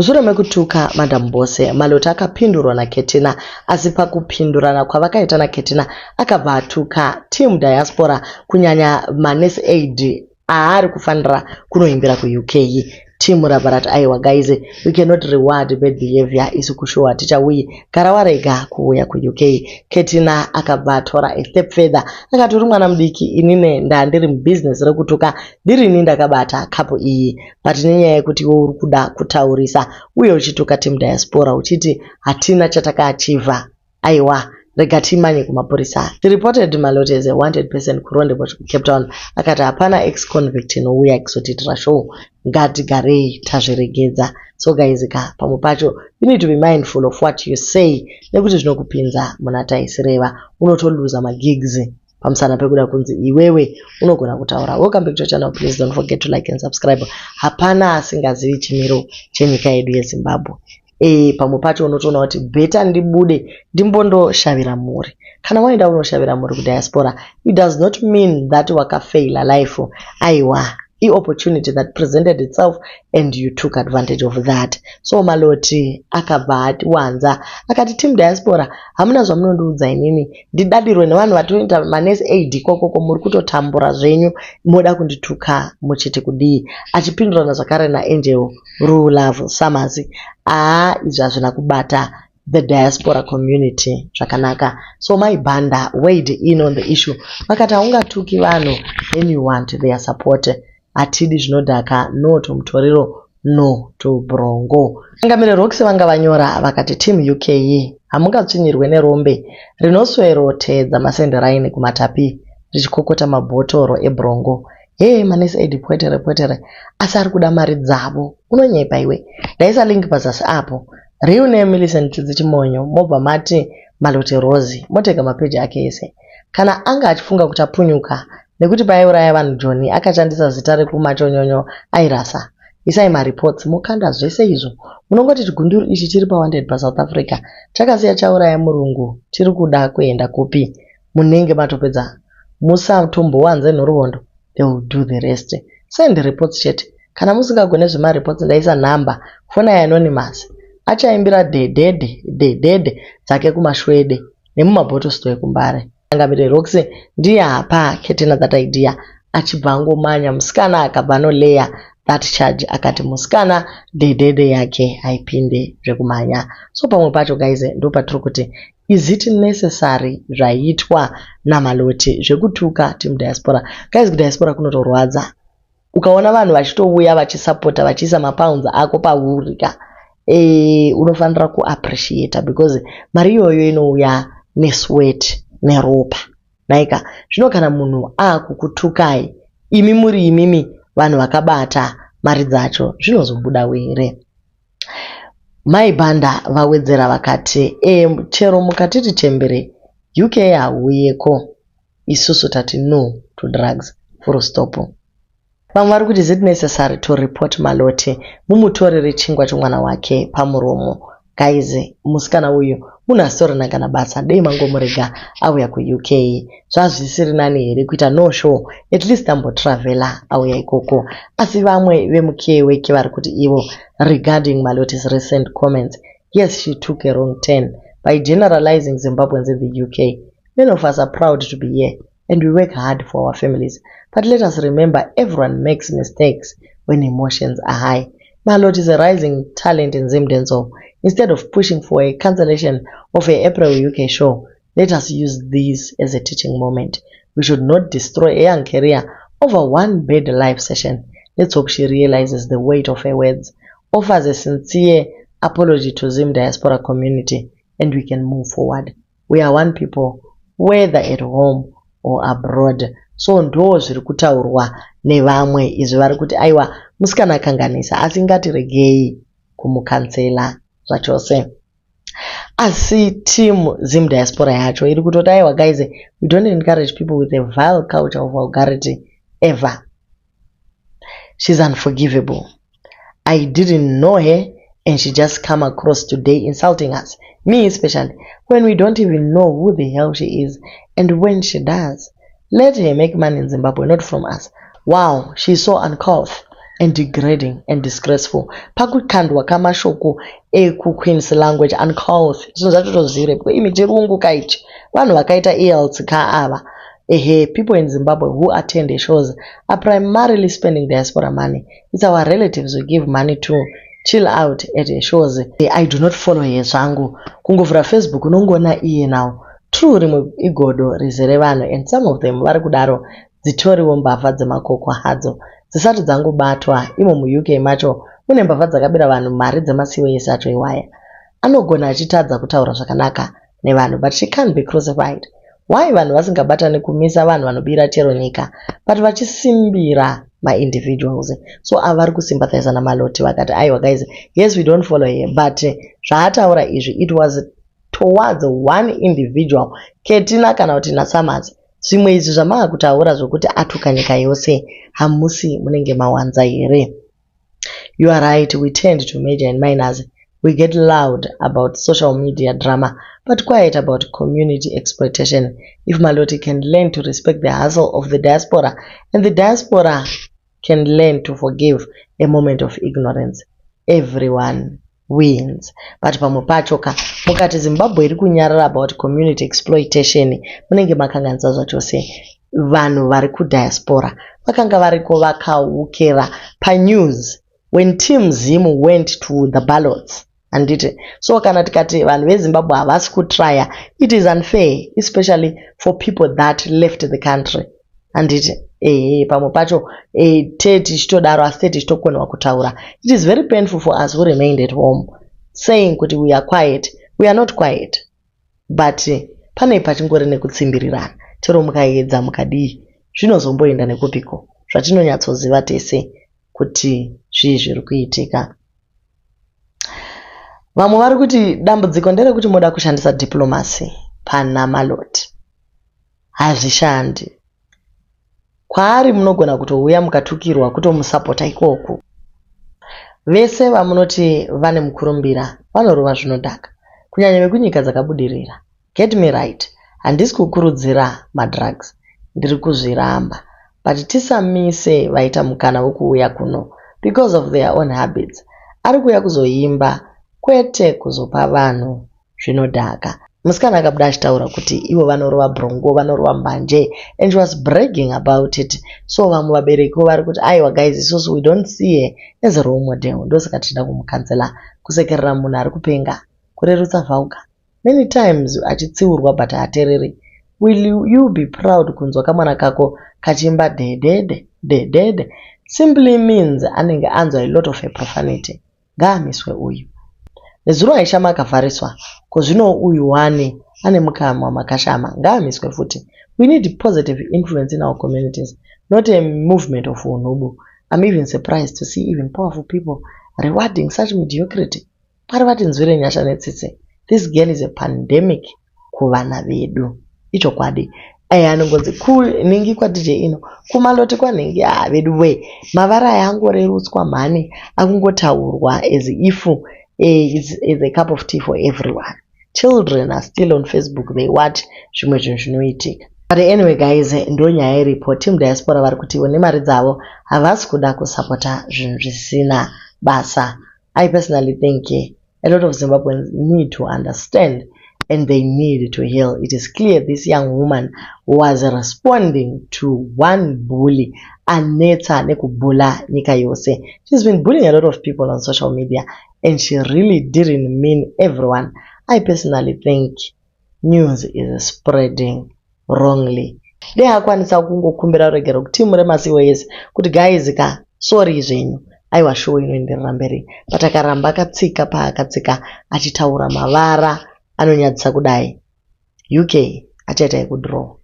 Mushure mekutuka Madam Boss, Maloti akapindurwa naKetina asi pakupindurana kwavakaita naKetina akabva atuka team diaspora kunyanya manurse aid aari kufanira kunoimbira kuUK. Team rabva rati aiwa guys, we cannot reward bad behavior isu kushow hatichauyi gara warega kuuya kuUK. Ketina akabva atora a step further akati uri mwana mudiki inini ndandiri mubusiness rekutuka ndirini ndakabata kapu iyi but nenyaya yekuti iwe uri kuda kutaurisa uye uchituka team diaspora uchiti hatina chatakaachievha aiwa rega timanye kumapurisa. She reported Maloti as a wanted person kuRondebosch kuCape Town akati hapana ex-convict inouya kuzotiitira show ngatigarei tazviregedza. So guys ka pamwe pacho you need to be mindful of what you say nekuti zvinokupinza muna taisireva unotoluza magigs pamusana pekuda kunzi iwewe unogona kutaura. Welcome back to channel, please don't forget to like and subscribe. Hapana asingazivi chimiro chenyika yedu yeZimbabwe. Pamwe pacho unotoona kuti better ndibude ndimbondoshavira mhuri. Kana waenda unoshavira mhuri kudiaspora, it does not mean that wakafaila life. Aiwa, iopportunity that presented itself and you took advantage of that. So Maloti akabva atiwanza akati team diaspora hamuna zvamunondiudza inini ndidadirwe nevanhu vatoita manurse aid ikokoko muri kutotambura zvenyu moda kundituka muchiti kudii achipindurana zvakare naAngel Rulove Summers aa izvi hazvina kubata the diaspora community zvakanaka. So Mai Banda weighed in on the issue vakati haungatuki vanhu then you want their support. Hatidi zvinodhaka, no to mutoriro, no to brongo. Changamire Roxy vanga vanyora vakati team UK hamungatsvinyirwe nerombe rinosweroteedza masenderaini kumatapi richikokota mabhotoro ebrongo. Hee manurse aid pwetere pwetere asi ari kuda mari dzavo unonyepa iwe. Ndaisa link pazasi apo. Real name Millicent Tudzi Chimonyo mobva mati Maloti Rose motega mapeji ake ese. Kana anga achifunga kuti apunyuka nekuti paaiuraya vanhu John akashandisa zita rekumachonyonyo airasa. Isai mareports mokanda zvese izvo. Munongoti chigunduru ichi chiri pawanted paSouth Africa chakasiya chauraya murungu chiri kuda kuenda kupi. Munenge matopedza musatombowanze nhoroondo they will do the rest. Send reports chete. Kana musingagone zvemareports ndaisa nhamba fona yaanonymous. Achaimbira dhedhedhe dhedhedhe dzake kumashwede nemumabottle store ekuMbare. Changamire Roxy ndiye apa Ketina that idea achibva angomanya musikana akabva anoleya that charge akati musikana dhedhedhe yake haipinde zvekumhanya. So pamwe pacho guys ndopatiri kuti is it necessary zvaitwa naMaloti zvekutuka team diaspora. Guys kudiaspora kunotorwadza. Ukaona vanhu vachitouya vachisapota vachiisa mapounds ako pauri ka unofanira kuappreciata because mari iyoyo inouya nesweat neropa. Nhaika zvino kana munhu akukutukai imi muri imimi vanhu vakabata mari dzacho zvinozobuda here? Mai Banda vawedzera vakati chero mukatiti chembere UK hauyeko isusu tati no to drugs full stop. Vamwe vari kuti is it necessary to report Maloti mumutorere chingwa chomwana wake pamuromo. Guys musikana uyu munhu asitorina kana basa dei mangomurega auya kuUK zvazvisiri nani here kuita no show at least ambotravhela auya ikoko. Asi vamwe vemuKWK vari kuti ivo regarding Maloti's recent comments yes she took a wrong turn by generalizing Zimbabweans in the UK. Many of us are proud to be here and we work hard for our families. But let us remember everyone makes mistakes when emotions are high. Maloti is a rising talent in Zimdancehall. Instead of pushing for a cancellation of a April UK show, let us use this as a teaching moment. We should not destroy a young career over one bad live session. Let's hope she realizes the weight of her words, offers a sincere apology to Zim diaspora community, and we can move forward. We are one people, whether at home or abroad. So ndo zviri kutaurwa nevamwe izvi vari kuti aiwa musikana akanganisa asi ngatiregei kumukansela zvachose. Asi team Zim diaspora yacho iri kutoti aiwa guys we don't encourage people with a vile culture of vulgarity ever. She's unforgivable. I didn't know her and she just come across today insulting us, me especially, when we don't even know who the hell she is and when she does. Let her make money in Zimbabwe, not from us. Wow, she's so uncouth. and degrading and disgraceful. Pakukandwa kamashoko ekuQueen's language uncouth. Zvinhu zvacho tozvizivirepi? Imi chirungu kaichi. Vanhu vakaita IELTS ka ava. Ehe, people in Zimbabwe who attend the shows are primarily spending diaspora money. It's our relatives we give money to chill out at the shows. I do not follow her zvangu. Kungovhura Facebook unongoona iye now. True rimwe igodo rizere vanhu and some of them vari kudaro dzitoriwo mbavha dzemakoko hadzo dzisati dzangobatwa imo muUK macho mune mbavha dzakabira vanhu mari dzemasiwo ese acho iwaya. Anogona achitadza kutaura zvakanaka nevanhu but she can't be crucified. Why vanhu vasingabatani kumisa vanhu vanobira chero nyika but vachisimbira maindividuals. So ava vari kusympathiza naMaloti vakati aiwa guys, yes we don't follow her but zvaataura izvi it was towards one individual Ketina kana kuti naSummers. Zvimwe izvi zvamaakutaura zvokuti atuka nyika yose hamusi munenge mawanza here? You are right, we tend to major and minors. We get loud about social media drama, but quiet about community exploitation. If Maloti can learn to respect the hustle of the diaspora, and the diaspora can learn to forgive a moment of ignorance, everyone wins. But pamwe pacho ka mukati Zimbabwe iri kunyarara about community exploitation munenge makanganisa zvachose. Vanhu vari kudiaspora vakanga variko vakaukera panews when Team Zim went to the ballots handiti so kana tikati vanhu veZimbabwe havasi kutrya it is unfair especially for people that left the country handiti ehe pamwe pacho e, te tichitodaro asi te tichitokonewa kutaura it is very painful for us who remained at home saying kuti we are quiet we are not quiet but pane pachingori nekutsimbirirana chero mukaedza mukadii zvinozomboenda nekupiko zvatinonyatsoziva tese kuti zvii zviri kuitika vamwe vari kuti dambudziko nderekuti moda kushandisa diplomacy pana Maloti hazvishandi kwaari munogona kutouya mukatukirwa kutomusapota ikoko vese vamunoti vane mukurumbira vanorova zvinodhaka kunyanya vekunyika dzakabudirira get me right handisi kukurudzira madrugs ndiri kuzviramba but tisamise vaita mukana wekuuya kuno because of their own habits ari kuuya kuzoimba kwete kuzopa vanhu zvinodhaka musikana akabuda achitaura kuti ivo vanorova brongo vanorova mbanje and she was bragging about it so vamwe vaberekiwo vari kuti aiwa guys isusu we don't see her as a role model ndosaka tichida kumukansela kusekerera munhu ari kupenga kurerutsa vulgar many times achitsiurwa but haateereri will you be proud kunzwa kamwana kako kachiimba dhedhedhe dhedhedhe simply means anenge anzwa a lot of a profanity ngaamiswe uyu nezuro aishama akavhariswa ko zvino uyu wani ane mukanwa makashama ngaamiswe futi we need positive influence in our communities not a movement of unhubu i'm even surprised to see even powerful people rewarding such mediocrity Mwari vatinzwire nyasha netsitsi this girl is a pandemic kuvana vedu ichokwadi aya anongonzi kunhingi kwaDJ ino kumaloti kwanhingi ah vedu we mavara aya angorerutswa mhani akungotaurwa as if is a cup of tea for everyone children are still on Facebook they watch zvimwe zvinhu zvinoitika but anyway guys ndo nyaya iripo team diaspora vari kutiwo nemari dzavo havasi kuda kusapota zvinhu zvisina basa i personally think a lot of Zimbabweans need to understand and they need to heal. It is clear this young woman was responding to one bully, anetsa nekubhula nyika yose. She's been bullying a lot of people on social media and she really didn't mean everyone. I personally think news is spreading wrongly. Dai akwanisa kungokumbira ruregero kutimu remaCOS kuti guys ka sorry zvenyu aiwa show inoenderera mberi but akaramba akatsika paakatsika achitaura mavara anonyadzisa kudai UK achaita yekudraw.